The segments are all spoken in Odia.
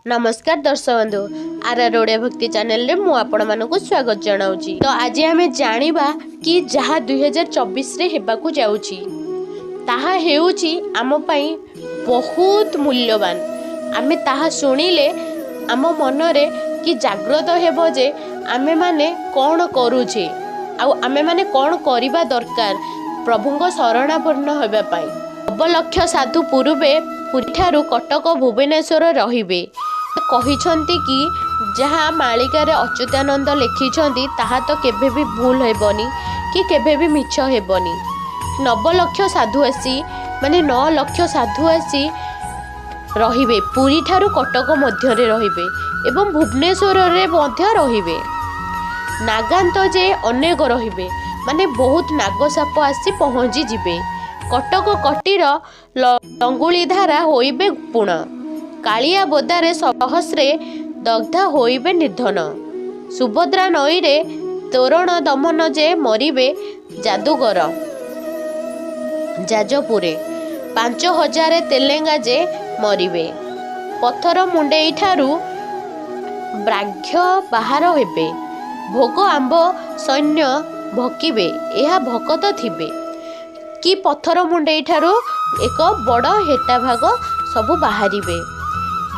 ନମସ୍କାର ଦର୍ଶକ ବନ୍ଧୁ, ଆର୍ ଆର୍ ଓଡ଼ିଆ ଭକ୍ତି ଚ୍ୟାନେଲରେ ମୁଁ ଆପଣମାନଙ୍କୁ ସ୍ୱାଗତ ଜଣାଉଛି। ତ ଆଜି ଆମେ ଜାଣିବା କି ଯାହା 2024ରେ ହେବାକୁ ଯାଉଛି, ତାହା ହେଉଛି ଆମ ପାଇଁ ବହୁତ ମୂଲ୍ୟବାନ। ଆମେ ତାହା ଶୁଣିଲେ ଆମ ମନରେ କି ଜାଗ୍ରତ ହେବ ଯେ ଆମେମାନେ କ'ଣ କରୁଛେ ଆଉ ଆମେମାନେ କ'ଣ କରିବା ଦରକାର ପ୍ରଭୁଙ୍କ ଶରଣାପନ୍ନ ହେବା ପାଇଁ। 9 ଲକ୍ଷ ସାଧୁ ପୂର୍ବେ ପୁରୀଠାରୁ କଟକ, ଭୁବନେଶ୍ୱର ରହିବେ କହିଛନ୍ତି କି ଯାହା ମାଳିକାରେ ଅଚ୍ୟୁତାନନ୍ଦ ଲେଖିଛନ୍ତି, ତାହା ତ କେବେ ବି ଭୁଲ ହେବନି କି କେବେ ବି ମିଛ ହେବନି। 9 ଲକ୍ଷ ସାଧୁ ଆସି, ମାନେ 9 ଲକ୍ଷ ସାଧୁ ଆସି ରହିବେ, ପୁରୀଠାରୁ କଟକ ମଧ୍ୟରେ ରହିବେ ଏବଂ ଭୁବନେଶ୍ୱରରେ ମଧ୍ୟ ରହିବେ। ନାଗାନ୍ତ ଯେ ଅନେକ ରହିବେ, ମାନେ ବହୁତ ନାଗ ସାପ ଆସି ପହଞ୍ଚିଯିବେ। କଟକ କଟିର ଲଙ୍ଗୁଳିଧାରା ହୋଇବେ ପୁଣ। କାଳିଆ ବୋଦାରେ ସହସ୍ରେ ଦଗ୍ଧ ହୋଇବେ ନିର୍ଧନ। ସୁଭଦ୍ରା ନଈରେ ତୋରଣ ଦମନ ଯେ ମରିବେ ଯାଦୁଗର। ଯାଜପୁରେ 5000 ତେଲେଙ୍ଗା ଯେ ମରିବେ। ପଥର ମୁଣ୍ଡେଇଠାରୁ ବ୍ରାଘ୍ୟ ବାହାର ହେବେ। ଭୋଗ ଆମ୍ବ ସୈନ୍ୟ ଭକିବେ, ଏହା ଭକତ ଥିବେ କି ପଥର ମୁଣ୍ଡେଇଠାରୁ ଏକ ବଡ଼ ହେଟାଭାଗ ସବୁ ବାହାରିବେ।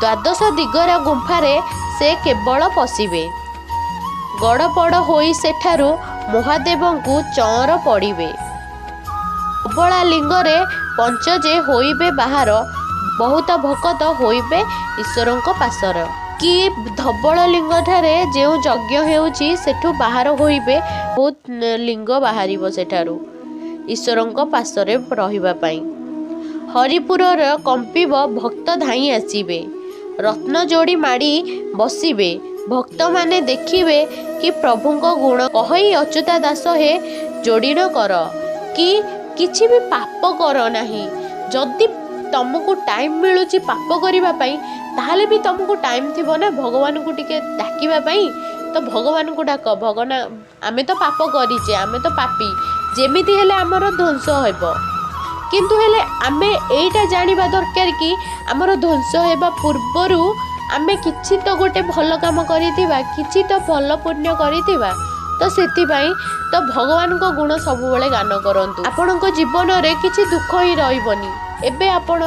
ଦ୍ୱାଦଶ ଦିଗର ଗୁମ୍ଫାରେ ସେ କେବଳ ପଶିବେ। ଗଡ଼ପଡ଼ ହୋଇ ସେଠାରୁ ମହାଦେବଙ୍କୁ ଚଅଁର ପଡ଼ିବେ। ଧବଳା ଲିଙ୍ଗରେ ପଞ୍ଚ ଯେ ହୋଇବେ ବାହାର, ବହୁତ ଭକତ ହୋଇବେ ଈଶ୍ୱରଙ୍କ ପାଶର। କି ଧବଳ ଲିଙ୍ଗଠାରେ ଯେଉଁ ଯଜ୍ଞ ହେଉଛି, ସେଠୁ ବାହାର ହୋଇବେ, ବହୁତ ଲିଙ୍ଗ ବାହାରିବ ସେଠାରୁ ଈଶ୍ୱରଙ୍କ ପାଶରେ ରହିବା ପାଇଁ। ହରିପୁରର କମ୍ପିବ, ଭକ୍ତ ଧାଇଁ ଆସିବେ। ରତ୍ନ ଯୋଡ଼ି ମାଡ଼ି ବସିବେ, ଭକ୍ତମାନେ ଦେଖିବେ କି ପ୍ରଭୁଙ୍କ ଗୁଣ କହଇ ଅଚ୍ୟୁତା ଦାସ ହେ ଯୋଡ଼ିଣ କର କି କିଛି ବି ପାପ କର ନାହିଁ। ଯଦି ତମକୁ ଟାଇମ୍ ମିଳୁଛି ପାପ କରିବା ପାଇଁ, ତାହେଲେ ବି ତମକୁ ଟାଇମ୍ ଥିବ ନା ଭଗବାନଙ୍କୁ ଟିକେ ଡାକିବା ପାଇଁ। ତ ଭଗବାନଙ୍କୁ ଡାକ। ଭଗବାନ, ଆମେ ତ ପାପ କରିଛେ, ଆମେ ତ ପାପୀ, ଯେମିତି ହେଲେ ଆମର ଧ୍ୱଂସ ହେବ। କିନ୍ତୁ ହେଲେ ଆମେ ଏଇଟା ଜାଣିବା ଦରକାର କି ଆମର ଧ୍ୱଂସ ହେବା ପୂର୍ବରୁ ଆମେ କିଛି ତ ଗୋଟେ ଭଲ କାମ କରିଥିବା, କିଛି ତ ଭଲ ପୁଣ୍ୟ କରିଥିବା। ତ ସେଥିପାଇଁ ତ ଭଗବାନଙ୍କ ଗୁଣ ସବୁବେଳେ ଗାନ କରନ୍ତୁ। ଆପଣଙ୍କ ଜୀବନରେ କିଛି ଦୁଃଖ ହିଁ ରହିବନି। ଏବେ ଆପଣ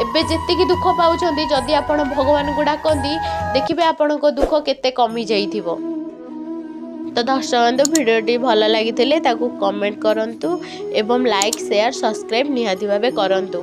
ଏବେ ଯେତିକି ଦୁଃଖ ପାଉଛନ୍ତି, ଯଦି ଆପଣ ଭଗବାନଙ୍କୁ ଡାକନ୍ତି, ଦେଖିବେ ଆପଣଙ୍କ ଦୁଃଖ କେତେ କମି ଯାଇଥିବ। ତ ଦର୍ଶକ ବନ୍ଧୁ, ଭିଡ଼ିଓଟି ଭଲ ଲାଗିଥିଲେ ତାକୁ କମେଣ୍ଟ କରନ୍ତୁ ଏବଂ ଲାଇକ୍, ସେୟାର, ସବସ୍କ୍ରାଇବ୍ ନିହାତି ଭାବେ କରନ୍ତୁ।